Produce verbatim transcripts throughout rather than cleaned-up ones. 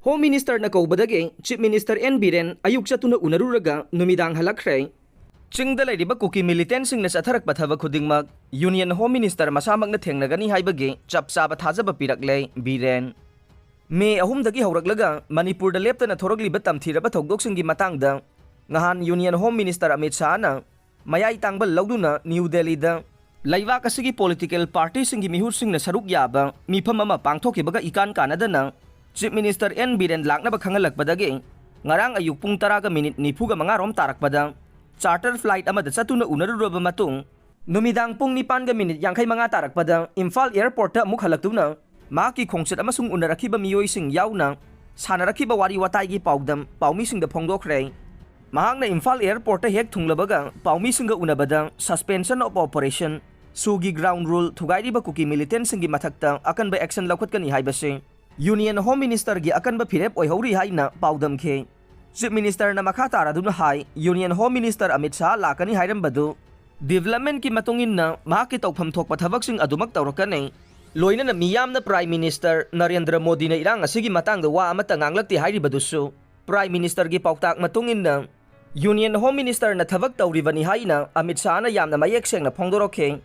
Home Ministerꯅ ꯀꯧꯕꯗꯒꯤ Chief Minister N Biren ꯑꯌꯨꯛ ꯆꯠꯇꯨꯅ ꯎꯅꯔꯨꯔꯒ ꯅꯨꯃꯤꯗꯥꯡ ꯍꯜꯂꯛꯈ꯭ꯔꯦ꯫ ꯆꯤꯡꯗ ꯂꯩꯔꯤꯕ ꯀꯨꯀꯤ militantꯁꯤꯡꯅ ꯆꯠꯊꯔꯛꯄ ꯊꯕꯛ ꯈꯨꯗꯤꯡꯃꯛ Union Home Minister ꯃꯁꯥꯃꯛꯅ ꯊꯦꯡꯅꯒꯅꯤ ꯍꯥꯏꯕꯒꯤ ꯆꯞ ꯆꯥꯕ ꯊꯥꯖꯕ ꯄꯤꯔꯛꯂꯦ ꯕꯤꯔꯦꯟ꯫ ꯃꯦ ꯑꯍꯨꯝꯗꯒꯤ ꯍꯧꯔꯛꯂꯒ ꯃꯅꯤꯄꯨꯔꯗ ꯂꯦꯞꯇꯅ ꯊꯣꯔꯛꯂꯤꯕ ꯇꯝꯊꯤꯔꯕ ꯊꯧꯗꯣꯛꯁꯤꯡꯒꯤ ꯃꯇꯥꯡꯗ ꯉꯍꯥꯟ Union Home Minister ꯑꯃꯤꯠ ꯁꯥꯍꯅ ꯃꯌꯥꯏ ꯇꯥꯡꯕ ꯂꯧꯗꯨꯅ ꯅ꯭ꯌꯨ ꯗꯦꯜꯂꯤꯗ ꯂꯩꯕꯥꯛ ꯑꯁꯤꯒꯤ political partyꯁꯤꯡꯒꯤ ꯃꯤꯍꯨꯠꯁꯤꯡꯅ ꯁꯔꯨꯛ ꯌꯥꯕ ꯃꯤꯐꯝ ꯑꯃ ꯄꯥꯡꯊꯣꯛꯈꯤꯕꯒ ꯏꯀꯥꯟ ꯀꯥꯟꯅꯗꯅ Chief Minister ꯑꯦꯟ ꯕꯤꯔꯦꯟ ꯂꯥꯛꯅꯕ ꯈꯪꯍꯜꯂꯛꯄꯗꯒꯤ ꯉꯔꯥꯡ ꯑꯌꯨꯛ ꯄꯨꯡ ꯇꯔꯥꯒ minute ꯅꯤꯐꯨꯒ ꯃꯉꯥ ꯔꯣꯝ ꯇꯥꯔꯛꯄꯗ charter flight ꯑꯃꯗ ꯆꯠꯇꯨꯅ ꯎꯅꯔꯨꯔꯕ ꯃꯇꯨꯡ ꯅꯨꯃꯤꯗꯥꯡ ꯄꯨꯡ ꯅꯤꯄꯥꯟꯒ minute ꯌꯥꯡꯈꯩ ꯃꯉꯥ ꯇꯥꯔꯛꯄꯗ ꯏꯝꯐꯥꯜ airportꯇ ꯑꯃꯨꯛ ꯍꯜꯂꯛꯇꯨꯅ ꯃꯍꯥꯛꯀꯤ ꯈꯣꯡꯆꯠ ꯑꯃꯁꯨꯡ ꯎꯅꯔꯛꯈꯤꯕ ꯃꯤꯑꯣꯏꯁꯤꯡ ꯌꯥꯎꯅ ꯁꯥꯟꯅꯔꯛꯈꯤꯕ ꯋꯥꯔꯤ ꯋꯥꯇꯥꯏꯒꯤ ꯄꯥꯎꯗꯝ ꯄꯥꯎꯃꯤꯁꯤꯡꯗ ꯐꯣꯡꯗꯣꯛꯈ꯭ꯔꯦ꯫ ꯃꯍꯥꯛꯅ ꯏꯝꯐꯥꯜ airportꯇ ꯍꯦꯛ ꯊꯨꯡꯂꯕꯒ ꯄꯥꯎꯃꯤꯁꯤꯡꯒ ꯎꯅꯕꯗ suspension of operation, ꯁꯨꯒꯤ ground rule ꯊꯨꯒꯥꯏꯔꯤꯕ ꯀꯨꯀꯤ militantꯁꯤꯡꯒꯤ ꯃꯊꯛꯇ ꯑꯀꯟꯕ action ꯂꯧꯈꯠꯀꯅꯤ ꯍꯥꯏꯕꯁꯤ Union Home Ministerꯒꯤ ꯑꯀꯟꯕ ꯐꯤꯔꯦꯞ ꯑꯣꯏꯍꯧꯔꯤ ꯍꯥꯏꯅ ꯄꯥꯎꯗꯝꯈꯤ꯫ Chief Ministerꯅ ꯃꯈꯥ ꯇꯥꯔꯗꯨꯅ ꯍꯥꯏ, Union Home Minister Amit Shah ꯂꯥꯛꯀꯅꯤ ꯍꯥꯏꯔꯝꯕꯗꯨ developmentꯀꯤ ꯃꯇꯨꯡ ꯏꯟꯅ ꯃꯍꯥꯛꯀꯤ ꯇꯧꯐꯝ ꯊꯣꯛꯄ ꯊꯕꯛꯁꯤꯡ ꯑꯗꯨꯃꯛ ꯇꯧꯔꯛꯀꯅꯤ꯫ ꯂꯣꯏꯅꯅ ꯃꯤꯌꯥꯝꯅ Prime Minister ꯅꯔꯦꯟꯗ꯭ꯔ ꯃꯣꯗꯤꯅ ꯏꯔꯥꯡ ꯑꯁꯤꯒꯤ ꯃꯇꯥꯡꯗ ꯋꯥ ꯑꯃꯠꯇ ꯉꯥꯡꯂꯛꯇꯦ ꯍꯥꯏꯔꯤꯕꯗꯨꯁꯨ Prime Ministerꯒꯤ ꯄꯥꯎꯇꯥꯛ ꯃꯇꯨꯡ ꯏꯟꯅ Union Home Ministerꯅ ꯊꯕꯛ ꯇꯧꯔꯤꯕꯅꯤ ꯍꯥꯏꯅ ꯑꯃꯤꯠ ꯁꯥꯍꯅ ꯌꯥꯝꯅ ꯃꯌꯦꯛ ꯁꯦꯡꯅ ꯐꯣꯡꯗꯣꯔꯛꯈꯤ꯫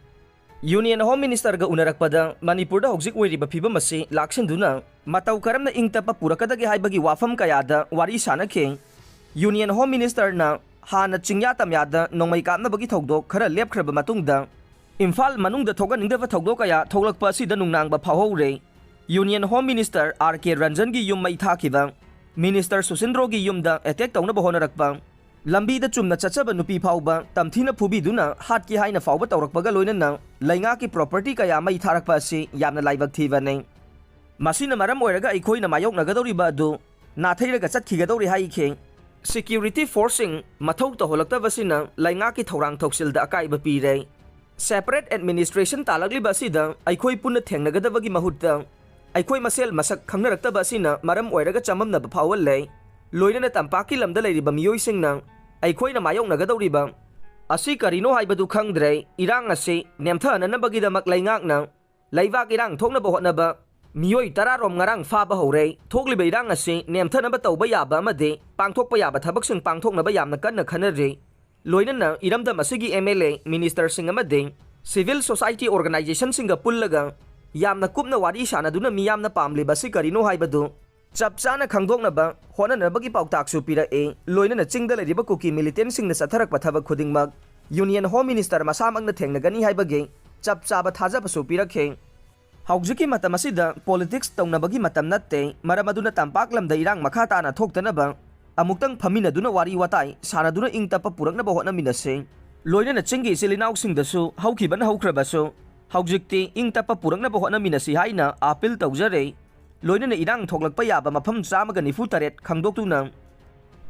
Union Home Ministerꯒ ꯎꯅꯔꯛꯄꯗ ꯃꯅꯤꯄꯨꯔꯗ ꯍꯧꯖꯤꯛ ꯑꯣꯏꯔꯤꯕ ꯐꯤꯕꯝ ꯑꯁꯤ ꯂꯥꯛꯁꯤꯟꯗꯨꯅ ꯃꯇꯧ ꯀꯔꯝꯅ ꯏꯪ ꯇꯞꯄ ꯄꯨꯔꯛꯀꯗꯒꯦ ꯍꯥꯏꯕꯒꯤ ꯋꯥꯐꯝ ꯀꯌꯥꯗ ꯋꯥꯔꯤ ꯁꯥꯅꯈꯤ꯫ Union Home Ministerꯅ ꯍꯥꯟꯅ ꯆꯤꯡꯌꯥ ꯇꯝꯌꯥꯗ ꯅꯣꯡꯃꯩ ꯀꯥꯞꯅꯕꯒꯤ ꯊꯧꯗꯣꯛ ꯈꯔ ꯂꯦꯞꯈ꯭ꯔꯕ ꯃꯇꯨꯡꯗ ꯏꯝꯐꯥꯜ ꯃꯅꯨꯡꯗ ꯊꯣꯛꯍꯟꯅꯤꯡꯗꯕ ꯊꯧꯗꯣꯛ ꯀꯌꯥ ꯊꯣꯛꯂꯛꯄ ꯑꯁꯤꯗ ꯅꯨꯡꯅꯥꯡꯕ ꯐꯥꯎꯍꯧꯔꯦ꯫ Union Home Minister ꯑꯥꯔ ꯀꯦ ꯔꯟꯖꯟꯒꯤ ꯌꯨꯝ ꯃꯩ ꯊꯥꯈꯤꯕ, Minister ꯁꯨꯁꯤꯟꯗ꯭ꯔꯣꯒꯤ ꯌꯨꯝꯗ attack ꯇꯧꯅꯕ ꯍꯣꯠꯅꯔꯛꯄ, ꯂꯝꯕꯤꯗ ꯆꯨꯝꯅ ꯆꯠꯆꯕ ꯅꯨꯄꯤ ꯐꯥꯎꯕ ꯇꯝꯊꯤꯅ ꯐꯨꯕꯤꯗꯨꯅ ꯍꯥꯠꯀꯦ ꯍꯥꯏꯅ ꯐꯥꯎꯕ ꯇꯧꯔꯛꯄꯒ ꯂꯣꯏꯅꯅ ꯂꯩꯉꯥꯛꯀꯤ property ꯀꯌꯥ ꯃꯩ ꯊꯥꯔꯛꯄ ꯑꯁꯤ ꯌꯥꯝꯅ ꯂꯥꯏꯕꯛ ꯊꯤꯕꯅꯤ꯫ ꯃꯁꯤꯅ ꯃꯔꯝ ꯑꯣꯏꯔꯒ ꯑꯩꯈꯣꯏꯅ ꯃꯥꯌꯣꯛꯅꯒꯗꯧꯔꯤꯕ ꯑꯗꯨ ꯅꯥꯊꯩꯔꯒ ꯆꯠꯈꯤꯒꯗꯧꯔꯤ ꯍꯥꯏꯈꯤ꯫ Security forceꯁꯤꯡ ꯃꯊꯧ ꯇꯧꯍꯜꯂꯛꯇꯕꯁꯤꯅ ꯂꯩꯉꯥꯛꯀꯤ ꯊꯧꯔꯥꯡ ꯊꯧꯁꯤꯜꯗ ꯑꯀꯥꯏꯕ ꯄꯤꯔꯦ꯫ Separate administrationꯇꯥꯜꯂꯛꯂꯤꯕ ꯑꯁꯤꯗ ꯑꯩꯈꯣꯏ ꯄꯨꯟꯅ ꯊꯦꯡꯅꯒꯗꯕꯒꯤ ꯃꯍꯨꯠꯇ ꯑꯩꯈꯣꯏ ꯃꯁꯦꯜ ꯃꯁꯛ ꯈꯪꯅꯔꯛꯇꯕ ꯑꯁꯤꯅ ꯃꯔꯝ ꯑꯣꯏꯔꯒ ꯆꯃꯝꯅꯕ ꯐꯥꯎꯍꯜꯂꯦ꯫ ꯂꯣꯏꯅꯅ ꯇꯝꯄꯥꯛꯀꯤ ꯂꯝꯗ ꯂꯩꯔꯤꯕ ꯃꯤꯑꯣꯏꯁꯤꯡꯅ ꯑꯩꯈꯣꯏꯅ ꯃꯥꯌꯣꯛꯅꯒꯗꯧꯔꯤꯕ ꯑꯁꯤ ꯀꯔꯤꯅꯣ ꯍꯥꯏꯕꯗꯨ ꯈꯪꯗ꯭ꯔꯦ꯫ ꯏꯔꯥꯡ ꯑꯁꯤ ꯅꯦꯝꯊꯍꯟꯅꯅꯕꯒꯤꯗꯃꯛ ꯂꯩꯉꯥꯛꯅ ꯂꯩꯕꯥꯛ ꯏꯔꯥꯡ ꯊꯣꯛꯅꯕ ꯍꯣꯠꯅꯕ ꯃꯤꯑꯣꯏ ꯇꯔꯥ ꯔꯣꯝ ꯉꯔꯥꯡ ꯐꯥꯕ ꯍꯧꯔꯦ꯫ ꯊꯣꯛꯂꯤꯕ ꯏꯔꯥꯡ ꯑꯁꯤ ꯅꯦꯝꯊꯅꯕ ꯇꯧꯕ ꯌꯥꯕ ꯑꯃꯗꯤ ꯄꯥꯡꯊꯣꯛꯄ ꯌꯥꯕ ꯊꯕꯛꯁꯤꯡ ꯄꯥꯡꯊꯣꯛꯅꯕ ꯌꯥꯝꯅ ꯀꯟꯅ ꯈꯟꯅꯔꯤ꯫ ꯂꯣꯏꯅꯅ ꯏꯔꯝꯗꯝ ꯑꯁꯤꯒꯤ M L A, minister ꯁꯤꯡ ꯑꯃꯗꯤ civil society organization ꯁꯤꯡꯒ ꯄꯨꯜꯂꯒ ꯌꯥꯝꯅ ꯀꯨꯞꯅ ꯋꯥꯔꯤ ꯁꯥꯟꯅꯗꯨꯅ ꯃꯤꯌꯥꯝꯅ ꯄꯥꯝꯂꯤꯕ ꯑꯁꯤ ꯀꯔꯤꯅꯣ ꯍꯥꯏꯕꯗꯨ ꯆꯞ ꯆꯥꯅ ꯈꯪꯗꯣꯛꯅꯕ ꯍꯣꯠꯅꯅꯕꯒꯤ ꯄꯥꯎꯇꯥꯛꯁꯨ ꯄꯤꯔꯛꯏ꯫ ꯂꯣꯏꯅꯅ ꯆꯤꯡꯗ ꯂꯩꯔꯤꯕ ꯀꯨꯀꯤ militant ꯁꯤꯡꯅ ꯆꯠꯊꯔꯛꯄ ꯊꯕꯛ ꯈꯨꯗꯤꯡꯃꯛ Union Home Minister ꯃꯁꯥꯃꯛꯅ ꯊꯦꯡꯅꯒꯅꯤ ꯍꯥꯏꯕꯒꯤ ꯆꯞ ꯆꯥꯕ ꯊꯥꯖꯕꯁꯨ ꯄꯤꯔꯛꯈꯤ꯫ ꯍꯧꯖꯤꯛꯀꯤ ꯃꯇꯝ ꯑꯁꯤꯗ politics ꯇꯧꯅꯕꯒꯤ ꯃꯇꯝ ꯅꯠꯇꯦ, ꯃꯔꯝ ꯑꯗꯨꯅ ꯇꯝꯄꯥꯛ ꯂꯝꯗ ꯏꯔꯥꯡ ꯃꯈꯥ ꯇꯥꯅ ꯊꯣꯛꯇꯅꯕ ꯑꯃꯨꯛꯇꯪ ꯐꯝꯃꯤꯟꯅꯗꯨꯅ ꯋꯥꯔꯤ ꯋꯥꯇꯥꯏ ꯁꯥꯟꯅꯗꯨꯅ ꯏꯪ ꯇꯞꯄ ꯄꯨꯔꯛꯅꯕ ꯍꯣꯠꯅꯃꯤꯟꯅꯁꯤ꯫ ꯂꯣꯏꯅꯅ ꯆꯤꯡꯒꯤ ꯏꯆꯤꯜ ꯏꯅꯥꯎꯁꯤꯡꯗꯁꯨ ꯍꯧꯈꯤꯕꯅ ꯍꯧꯈ꯭ꯔꯕꯁꯨ ꯍꯧꯖꯤꯛꯇꯤ ꯏꯪ ꯇꯞꯄ ꯄꯨꯔꯛꯅꯕ ꯍꯣꯠꯅꯃꯤꯟꯅꯁꯤ ꯍꯥꯏꯅ appeal ꯇꯧꯖꯔꯤ꯫ ꯂꯣꯏꯅꯅ ꯏꯔꯥꯡ ꯊꯣꯛꯂꯛꯄ ꯌꯥꯕ ꯃꯐꯝ ꯆꯥꯝꯃꯒ ꯅꯤꯐꯨ ꯇꯔꯦꯠ ꯈꯪꯗꯣꯛꯇꯨꯅ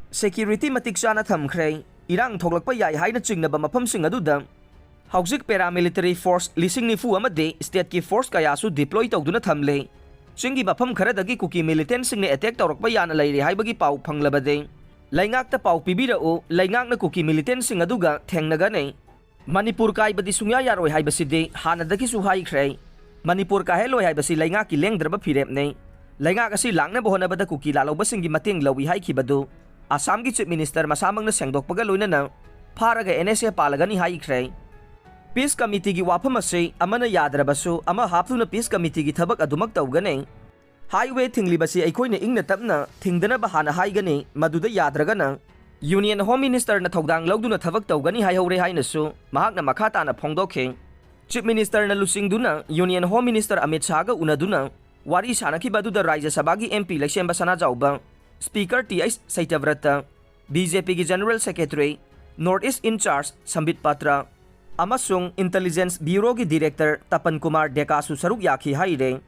security ꯃꯇꯤꯛ ꯆꯥꯅ ꯊꯝꯈ꯭ꯔꯦ꯫ ꯏꯔꯥꯡ ꯊꯣꯛꯂꯛꯄ ꯌꯥꯏ ꯍꯥꯏꯅ ꯆꯤꯡꯅꯕ ꯃꯐꯝꯁꯤꯡ ꯑꯗꯨꯗ ꯍꯧꯖꯤꯛ paramilitary force ꯂꯤꯁꯤꯡ ꯅꯤꯐꯨ ꯑꯃꯗꯤ state ꯀꯤ force ꯀꯌꯥꯁꯨ deploy ꯇꯧꯗꯨꯅ ꯊꯝꯂꯦ꯫ ꯆꯤꯡꯒꯤ ꯃꯐꯝ ꯈꯔꯗꯒꯤ ꯀꯨꯀꯤ militant ꯁꯤꯡꯅ attack ꯇꯧꯔꯛꯄ ꯌꯥꯅ ꯂꯩꯔꯦ ꯍꯥꯏꯕꯒꯤ ꯄꯥꯎ ꯐꯪꯂꯕꯗꯤ ꯂꯩꯉꯥꯛꯇ ꯄꯥꯎ ꯄꯤꯕꯤꯔꯛꯎ, ꯂꯩꯉꯥꯛꯅ ꯀꯨꯀꯤ militant ꯁꯤꯡ ꯑꯗꯨꯒ ꯊꯦꯡꯅꯒꯅꯤ꯫ ꯃꯅꯤꯄꯨꯔ ꯀꯥꯏꯕꯗꯤ ꯁꯨꯡꯌꯥ ꯌꯥꯔꯣꯏ ꯍꯥꯏꯕꯁꯤꯗꯤ ꯍꯥꯟꯅꯗꯒꯤꯁꯨ ꯍꯥꯏꯈ꯭ꯔꯦ꯫ ꯃꯅꯤꯄꯨꯔ ꯀꯥꯏꯍꯜꯂꯣꯏ ꯍꯥꯏꯕꯁꯤ ꯂꯩꯉꯥꯛꯀꯤ ꯂꯦꯡꯗ꯭ꯔꯕ ꯐꯤꯔꯦꯞꯅꯤ꯫ ꯂꯩꯉꯥꯛ ꯑꯁꯤ ꯂꯥꯛꯅꯕ ꯍꯣꯠꯅꯕꯗ ꯀꯨꯀꯤ ꯂꯥꯜꯍꯧꯕꯁꯤꯡꯒꯤ ꯃꯇꯦꯡ ꯂꯧꯏ ꯍꯥꯏꯈꯤꯕꯗꯨ ꯑꯁꯥꯝꯒꯤ Chief Minister ꯃꯁꯥꯃꯛꯅ ꯁꯦꯡꯗꯣꯛꯄꯒ ꯂꯣꯏꯅꯅ ꯐꯥꯔꯒ N S A ꯄꯥꯜꯂꯒꯅꯤ ꯍꯥꯏꯈ꯭ꯔꯦ꯫ Peace Committee ꯒꯤ ꯋꯥꯐꯝ ꯑꯁꯤ ꯑꯃꯅ ꯌꯥꯗ꯭ꯔꯕꯁꯨ ꯑꯃ ꯍꯥꯞꯇꯨꯅ Peace Committee ꯒꯤ ꯊꯕꯛ ꯑꯗꯨꯃꯛ ꯇꯧꯒꯅꯤ꯫ Highway ꯊꯤꯡꯂꯤꯕꯁꯤ ꯑꯩꯈꯣꯏꯅ ꯏꯪꯅ ꯇꯞꯅ ꯊꯤꯡꯗꯅꯕ ꯍꯥꯟꯅ ꯍꯥꯏꯒꯅꯤ, ꯃꯗꯨꯗ ꯌꯥꯗ꯭ꯔꯒꯅ Union Home Minister ꯅ ꯊꯧꯗꯥꯡ ꯂꯧꯗꯨꯅ ꯊꯕꯛ ꯇꯧꯒꯅꯤ ꯍꯥꯏꯍꯧꯔꯦ ꯍꯥꯏꯅꯁꯨ ꯃꯍꯥꯛꯅ ꯃꯈꯥ ꯇꯥꯅ ꯐꯣꯡꯗꯣꯛꯈꯤ꯫ Chief Minister ꯅ ꯂꯨꯆꯤꯡꯗꯨꯅ Union Home Minister ꯑꯃꯤꯠ ꯁꯥꯍꯒ ꯎꯅꯗꯨꯅ ꯋꯥꯔꯤ ꯁꯥꯅꯈꯤꯕ ꯑꯗꯨꯗ ꯔꯥꯖ꯭ꯌ ꯁꯚꯥꯒꯤ M P ꯂꯩꯁꯦꯝꯕ ꯁꯅꯥꯖꯥꯎꯕ, Speaker T H ꯁꯩꯇꯕ꯭ꯔꯇ, B J P ꯒꯤ General Secretary, North East in charge ꯁꯝꯕꯤꯠ ꯄꯥꯇ꯭ꯔ ꯑꯃꯁꯨꯡ Intelligence Bureau ꯒꯤ Director ꯇꯄꯟ ꯀꯨꯃꯥꯔ ꯗꯦꯀꯥꯁꯨ ꯁꯔꯨꯛ ꯌꯥꯈꯤ ꯍꯥꯏꯔꯦ꯫